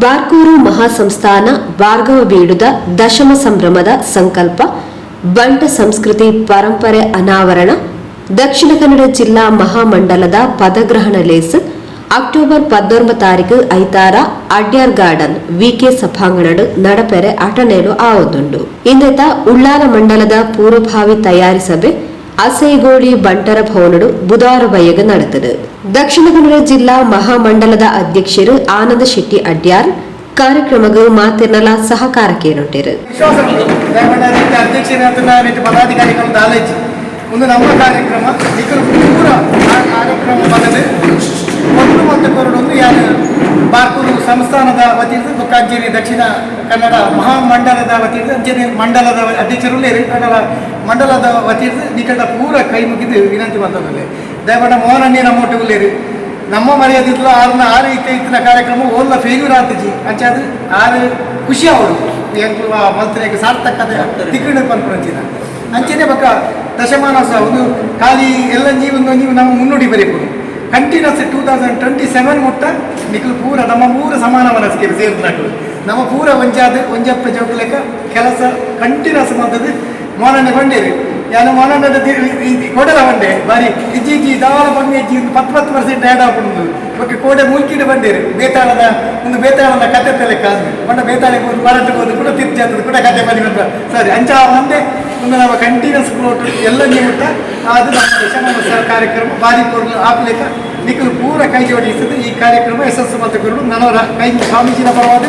Barkur ಮಹಾಸಂಸ್ಥಾನ ಭಾರ್ಗವ ಬೀಡುದ ದಶಮ ಸಂಭ್ರಮದ ಸಂಕಲ್ಪ ಬಂಟ ಸಂಸ್ಕೃತಿ ಪರಂಪರೆ ಅನಾವರಣ, ದಕ್ಷಿಣ ಕನ್ನಡ ಜಿಲ್ಲಾ ಮಹಾಮಂಡಲದ ಪದಗ್ರಹಣ ಲೇಸ್ ಅಕ್ಟೋಬರ್ 19 ತಾರೀಕು ಐತಾರ ಅಡ್ಯಾರ್ ಗಾರ್ಡನ್ ವಿಕೆ ಸಭಾಂಗಣಡು ನಡಪೆರೆ ಅಟನೇಲು ಆವೊಂದುಂಡು. ಇಂದೆತ ಉಳ್ಳಾಲ ಮಂಡಲದ ಪೂರ್ವಭಾವಿ ತಯಾರಿ ಸಭೆ ಅಸೈಗೋಳಿ ಬಂಟರ ಭವನಡು ಬುಧವಾರ ಬಯ್ಯಗ ನಡೆತದು. ದಕ್ಷಿಣ ಕನ್ನಡ ಜಿಲ್ಲಾ ಮಹಾಮಂಡಲದ ಅಧ್ಯಕ್ಷರು ಆನಂದ ಶೆಟ್ಟಿ ಅಡ್ಯಾರ್ ಕಾರ್ಯಕ್ರಮಗ್ ಮಾತಿರ್ನಲ ಸಹಕಾರ ಕೇನುಂಟೆರು. ವಿಶ್ವಾಸ ಉಂಟು. ದಯಮಾಡಿ ಅಧ್ಯಕ್ಷರಾದ ಪದಾಧಿಕಾರಿಗಳು ದಾಲೇಜಿ ಒಂದು ನಮ್ಮ ಕಾರ್ಯಕ್ರಮ ನಿಕಲು ಪೂರ ಆ ಕಾರ್ಯಕ್ರಮ ಬದಲು ಒಂದು ಮತ್ತು ಕೊರಡೊಂದು ಯಾರು ಬಾರ್ಕೂರು ಸಂಸ್ಥಾನದ ವತಿಯಿಂದ ಬೊಕ್ಕ ಅಂಚೆನೆ ದಕ್ಷಿಣ ಕನ್ನಡ ಮಹಾಮಂಡಲದ ವತಿಯಿಂದ, ಅಂಚೆನೆ ಮಂಡಲದ ಅಧ್ಯಕ್ಷರು ಮಂಡಲ ಮಂಡಲದ ವತಿಯಿಂದ ನಿಕಟ ಪೂರ ಕೈ ಮುಗಿದು ವಿನಂತಿ ಬಂದದಲ್ಲಿ. ದಯಮಾಡಿ ಮೋಹನಣ್ಣಿ ನಮ್ಮ ಒಟ್ಟು ಉಲ್ಲೇರು. ನಮ್ಮ ಮರ್ಯಾದೆ ಆರ್ನ ಆರು ಇತ್ತ ಇತ್ತಿನ ಕಾರ್ಯಕ್ರಮ ಓಲ್ಲ ಫೇಲ್ಯೂರ್ ಆತಜಿ. ಅಂಚಾದ ಆರು ಖುಷಿ ಅವರು ಎಂಕ್ಲು ಮಂತ್ರಿಗೆ ಸಾರ್ಥಕತೆ ತಿಕ್ಕಣ ಪನ್ಪುನಂಚಿನ. ಅಂಚೆನೆ ಬೊಕ್ಕ ದಶಮಾನೋತ್ಸವ ಒಂದು ಖಾಲಿ ಎಲ್ಲ ಜೀವನ ನೀವು ನಮ್ಮ ಮುನ್ನುಡಿ ಬರೀಬೋದು. ಕಂಟಿನ್ಯೂಸ್ 2027 ಮುಟ್ಟ ನಿಖಲು ಪೂರ ನಮ್ಮ ಪೂರ ಸಮಾನ ಮನಸ್ಸಿಗೆ ಸೇರಿದ್ನಕ್ಲು. ನಮ್ಮ ಪೂರ ಒಂಜಾದ ಒಂಜಪ್ಪ ಜೋಕ್ಲೆಕ್ಕ ಕೆಲಸ ಕಂಟಿನ್ಯೂಸ್ ಮಾಡ್ತದೆ. ಮೋನಣ್ಣೆ ಬಂಡೇರಿ, ಯಾನು ಮೋನಣ್ಣದ ಕೋಡೆಲ ಬಂಡೆ ಬಾರಿ ಇಜ್ಜಿ ಇಜ್ಜಿ ದಾಲ ಬಂಗೆ ಇಜ್ಜಿ, 10 10% ಆ್ಯಡ್ ಆಪುಂಡು. ಬೊಕ್ಕ ಕೋಡೆ ಮುಲ್ಕಿಡ್ ಬಂಡೇರಿ, ಬೇತಾಳದ ಒಂದು ಬೇತಾಳದ ಕತೆ ತಲೆಕ್ಕ ಬಂಡ ಬೇತಾಳಿಗೆ ಒಂದು ಮರಟ್ಟು ಹೋದು ಕೂಡ ತಿರ್ಚಾತದ ಕೂಡ ಕತೆ ಬನ್ನಿ ಬಂದ ಸರಿ. ಅಂಚ ಒಂದೇ ಒಂದು ನಮ್ಮ ಕಂಟಿನ್ಯೂಸ್ ಪ್ಲೋಟ್ ಎಲ್ಲ ನೀವು ಅದು ನಮ್ಮ ದಶಮಾನೋತ್ಸವ ಕಾರ್ಯಕ್ರಮ ಬಾರಿ ಕೊಡಲು ಆಪ್ಲೇಕ ನಿಖಲು ಪೂರ ಕೈ ಜೋಡಿಸ್ತದೆ. ಈ ಕಾರ್ಯಕ್ರಮ ಯಶಸ್ಸು ಮತ್ತು ಗುರು ನನವರ ಕೈ ಸ್ವಾಮೀಜಿನ ಪರವಾದ,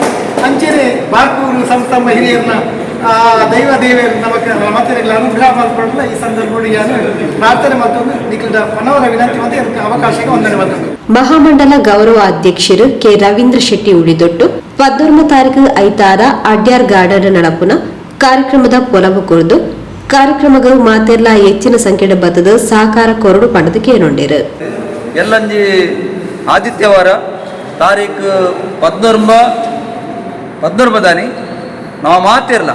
ಅಂಚೆನೆ ಬಾರ್ಕೂರು ಸಂಸ್ಥಾನ ಹಿರಿಯರನ್ನ ಆ ದೈವ ದೇವಿಯರು ನಮಕ್ ಮತ್ತೆ ಅನುಗ್ರಹ ಮಾಡಿಕೊಳ್ಳಲ್ಲ. ಈ ಸಂದರ್ಭದಲ್ಲಿ ಯಾರು ಪ್ರಾರ್ಥನೆ ಮತ್ತೊಂದು ನಿಖಿಲ್ದ ಮನವರ ವಿನಂತಿ ಮತ್ತೆ ಅದಕ್ಕೆ ಅವಕಾಶಕ್ಕೆ ವಂದನೆ ಮತ್ತೊಂದು. ಮಹಾಮಂಡಲ ಗೌರವ ಅಧ್ಯಕ್ಷರು ಕೆ ರವೀಂದ್ರ ಶೆಟ್ಟಿ ಉಳಿದೊಟ್ಟು 19 ತಾರೀಕು ಐತಾರ ಅಡ್ಯಾರ್ ಗಾರ್ಡನ್ ನಡಪುನ ಕಾರ್ಯಕ್ರಮದ ಪೊಲಬು ಕೊರ್ದು, ಕಾರ್ಯಕ್ರಮಗಳು ಮಾತೆರ್ಲ ಹೆಚ್ಚಿನ ಸಂಖ್ಯೆಡ್ ಬತ್ತದ ಸಹಕಾರ ಕೊರಡು ಪಡೆದು ಕೇನೊಂಡಿರು. ಎಲ್ಲಂಜಿ ಆದಿತ್ಯವಾರ ತಾರೀಕು 19 19ದಾನಿ ನಾವು ಮಾತಿರಲ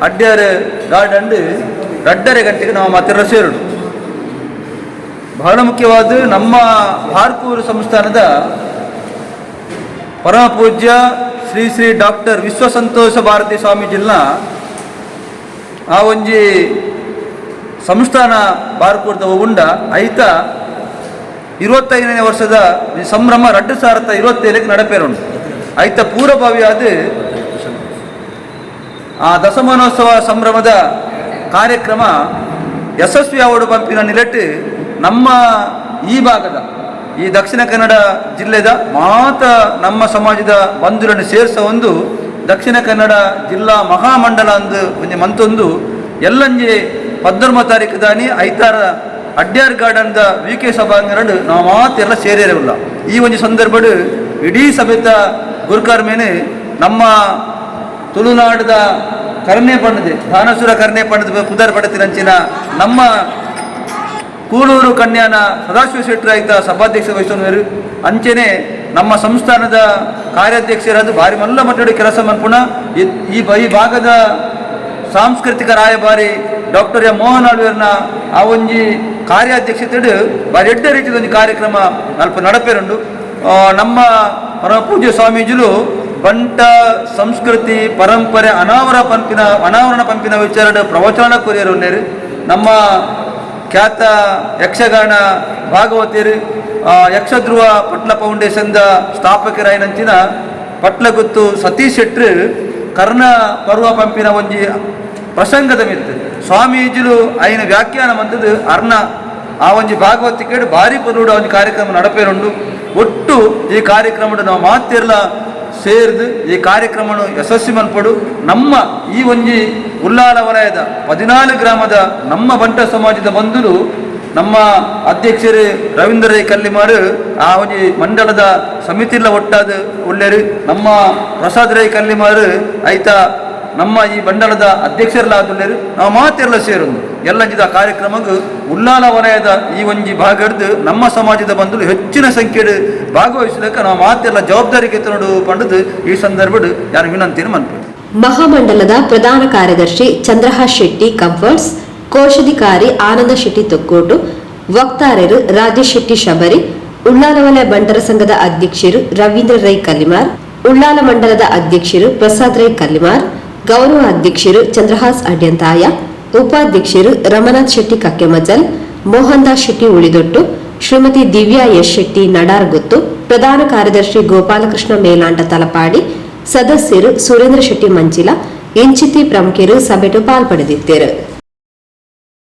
ಅಡ್ಯಾರ್ ಗಾರ್ಡನ್ 2:30 ಗಂಟೆಗೆ ನಾವು ಮಾತಿರಲ ಸೇರುಡು. ಬಹಳ ಮುಖ್ಯವಾದ ನಮ್ಮ ಬಾರ್ಕೂರು ಸಂಸ್ಥಾನದ ಪರಮ ಪೂಜ್ಯ ಶ್ರೀ ಶ್ರೀ ಡಾಕ್ಟರ್ ವಿಶ್ವಸಂತೋಷ ಭಾರತಿ ಸ್ವಾಮೀಜಿಲ್ನ ಆ ಒಂಜಿ ಸಂಸ್ಥಾನ ಬಾರ್ಕೂರ್ದ ಉಂಡ ಐತ 25ನೇ ವರ್ಷದ ಈ ಸಂಭ್ರಮ 2027ಕ್ಕೆ ನಡಪೇರುಂಡು. ಐತ ಪೂರ್ವಭಾವಿಯಾದ ಆ ದಶಮಾನೋತ್ಸವ ಸಂಭ್ರಮದ ಕಾರ್ಯಕ್ರಮ ಯಶಸ್ವಿ ಆವಡು ಪಂಪಿನ ನಿಲೆಟ್ಟು ನಮ್ಮ ಈ ಭಾಗದ ಈ ದಕ್ಷಿಣ ಕನ್ನಡ ಜಿಲ್ಲೆದ ಮಾತ ನಮ್ಮ ಸಮಾಜದ ಬಂಧುಗಳನ್ನು ಸೇರಿಸ ಒಂದು ದಕ್ಷಿಣ ಕನ್ನಡ ಜಿಲ್ಲಾ ಮಹಾಮಂಡಲ ಅಂದು ಒಂಜಿ ಮಂತೊಂದು ಎಲ್ಲಂಜಿ 19 ತಾರೀಕು ದಾನಿ ಐತಾರ ಅಡ್ಯಾರ್ ಗಾರ್ಡನ್ದ ವಿ ಕೆ ಸಭಾಂಗಣಡ್ ನಾವು ಮಾತೆಲ್ಲ ಸೇರಿರಲ್ಲ. ಈ ಒಂದು ಸಂದರ್ಭಡ್ ಇಡೀ ಸಭೆತ ಗುರುಕಾರ್ ಮೇನೆ ನಮ್ಮ ತುಳುನಾಡದ ಕರ್ಣೆ ಪಣ್ಣದೆ ದಾನಸುರ ಕರ್ಣೆ ಪಣ್ಣದ ಪುದರ್ ಪಡತಿನಂಚಿನ ನಮ್ಮ ಕೂಳೂರು ಕನ್ಯಾನ ಸದಾಶಿವ ಶೆಟ್ಟರ್ ಆಯ್ತ ಸಭಾಧ್ಯಕ್ಷ ವಹಿಸೋರು. ಅಂಚೆನೆ ನಮ್ಮ ಸಂಸ್ಥಾನದ ಕಾರ್ಯಾಧ್ಯಕ್ಷರಾದ ಭಾರಿ ಮಲ್ಲ ಮಟ್ಟದ ಕೆಲಸ ಮನ್ಪುಣ ಈ ಈ ಈ ಭಾಗದ ಸಾಂಸ್ಕೃತಿಕ ರಾಯಭಾರಿ ಡಾಕ್ಟರ್ ಎಂ ಮೋಹನ್ ಆಳ್ವೇರ್ನ ಆ ಒಂಜಿ ಕಾರ್ಯಾಧ್ಯಕ್ಷತೆಡು ಬಾರಿ ಎಡ್ಡೆ ರೀತಿಯ ಒಂಜಿ ಕಾರ್ಯಕ್ರಮ ಅಲ್ಪ ನಡಪೇರುಂಡು. ನಮ್ಮ ಪರಮ ಪೂಜ್ಯ ಸ್ವಾಮೀಜಿಲು ಬಂಟ ಸಂಸ್ಕೃತಿ ಪರಂಪರೆ ಅನಾವರಣ ಪಂಪಿನ ವಿಚಾರದ ಪ್ರವಚನ ಕೊರಿಯರು ಉಲ್ಲೇರು. ನಮ್ಮ ಖ್ಯಾತ ಯಕ್ಷಗಾನ ಭಾಗವತಿಯರು, ಯಕ್ಷಧ್ರುವ ಪಟ್ಲ ಫೌಂಡೇಶನ್ದ ಸ್ಥಾಪಕರಾಯಿನಂಚಿನ ಪಟ್ಲಗುತ್ತು ಸತೀಶ್ ಶೆಟ್ರು ಕರ್ಣ ಪರ್ವ ಪಂಪಿನ ಒಂಜಿ ಪ್ರಸಂಗದ ಮಿತ್ತು ಸ್ವಾಮೀಜಿಲು ಐನ ವ್ಯಾಖ್ಯಾನ ಮಂತದ್ದು ಅರ್ಣ ಆ ಒಂಜಿ ಭಾಗವತಿಕೆಡು ಭಾರಿ ಪೊರುಡು ಒಂಜಿ ಕಾರ್ಯಕ್ರಮ ನಡಪೇರುಂಡು. ಒಟ್ಟು ಈ ಕಾರ್ಯಕ್ರಮಡು ನಾವು ಮಾತಿರ್ಲ ಸೇರ್ದು ಈ ಕಾರ್ಯಕ್ರಮನು ಯಶಸ್ವಿ ಮನ್ಪಡು. ನಮ್ಮ ಈ ಒಂಜಿ ಉಲ್ಲಾಲ ವಲಯದ 14 ಗ್ರಾಮದ ನಮ್ಮ ಬಂಟ ಸಮಾಜದ ಬಂಧುಲು, ನಮ್ಮ ಅಧ್ಯಕ್ಷರು ರವೀಂದ್ರ ರೈ ಕಲ್ಲಿಮಾರು, ಆ ಒಂಜಿ ಮಂಡಲದ ಸಮಿತಿಲ ಒಟ್ಟಾದ ಒಳ್ಳೆರು ನಮ್ಮ ಪ್ರಸಾದ್ ರೈ ಕಲ್ಲಿಮಾರು ಐತ ನಮ್ಮ ಈ ಮಂಡಲದ ಅಧ್ಯಕ್ಷರಲಾದುಲ್ಲೇರು. ನಾವು ಮಾತೆಲ್ಲ ಸೇರೊಂದು ಎಲ್ಲಂಜಿದ ಕಾರ್ಯಕ್ರಮಕ್ಕೆ ಉಲ್ಲಾಲ ವಲಯದ ಈ ಒಂಜಿ ಭಾಗಡ್ದು ನಮ್ಮ ಸಮಾಜದ ಬಂಧುಲು ಹೆಚ್ಚಿನ ಸಂಖ್ಯೆಡು ಭಾಗವಹಿಸಲಿಕ್ಕೆ ನಾವು ಮಾತೆಲ್ಲ ಜವಾಬ್ದಾರಿಗೆ ನೋಡು ಪಂಡದು ಈ ಸಂದರ್ಭಡ್ ಯಾರು ವಿನಂತಿನ ಮನ್ಪು. ಮಹಾಮಂಡಲದ ಪ್ರಧಾನ ಕಾರ್ಯದರ್ಶಿ ಚಂದ್ರಹಾಸ್ ಶೆಟ್ಟಿ ಕಂಫರ್ಟ್ಸ್, ಕೋಶಾಧಿಕಾರಿ ಆನಂದ ಶೆಟ್ಟಿ ತೊಕ್ಕೋಟು, ವಕ್ತಾರರು ರಾಜೇಶ್ ಶೆಟ್ಟಿ ಶಬರಿ, ಉಳ್ಳಾಲವಲಯ ಬಂಟರ ಸಂಘದ ಅಧ್ಯಕ್ಷರು ರವೀಂದ್ರ ರೈ ಕಲಿಮಾರ್. ಉಳ್ಳಾಲ ಮಂಡಲದ ಅಧ್ಯಕ್ಷರು ಪ್ರಸಾದ್ ರೈ ಕಲ್ಲಿಮಾರ್, ಗೌರವ ಅಧ್ಯಕ್ಷರು ಚಂದ್ರಹಾಸ್ ಅಡ್ಯಂತಾಯ, ಉಪಾಧ್ಯಕ್ಷರು ರಮನಾಥ್ ಶೆಟ್ಟಿ ಕಕ್ಕೆಮಜಲ್, ಮೋಹನ್ ದಾಸ್ ಶೆಟ್ಟಿ ಉಳಿದೊಟ್ಟು, ಶ್ರೀಮತಿ ದಿವ್ಯಾ ಎಸ್ ಶೆಟ್ಟಿ ನಡಾರ್ಗುತ್ತು, ಪ್ರಧಾನ ಕಾರ್ಯದರ್ಶಿ ಗೋಪಾಲಕೃಷ್ಣ ಮೇಲಾಂಡ ತಲಪಾಡಿ, ಸದಸ್ಯರು ಸುರೇಂದ್ರ ಶೆಟ್ಟಿ ಮಂಚಿಲ, ಇಂಚಿತಿ ಪ್ರಮುಖರು ಸಭೆಟು ಪಾಲ್ಪಡೆದಿದ್ದರು.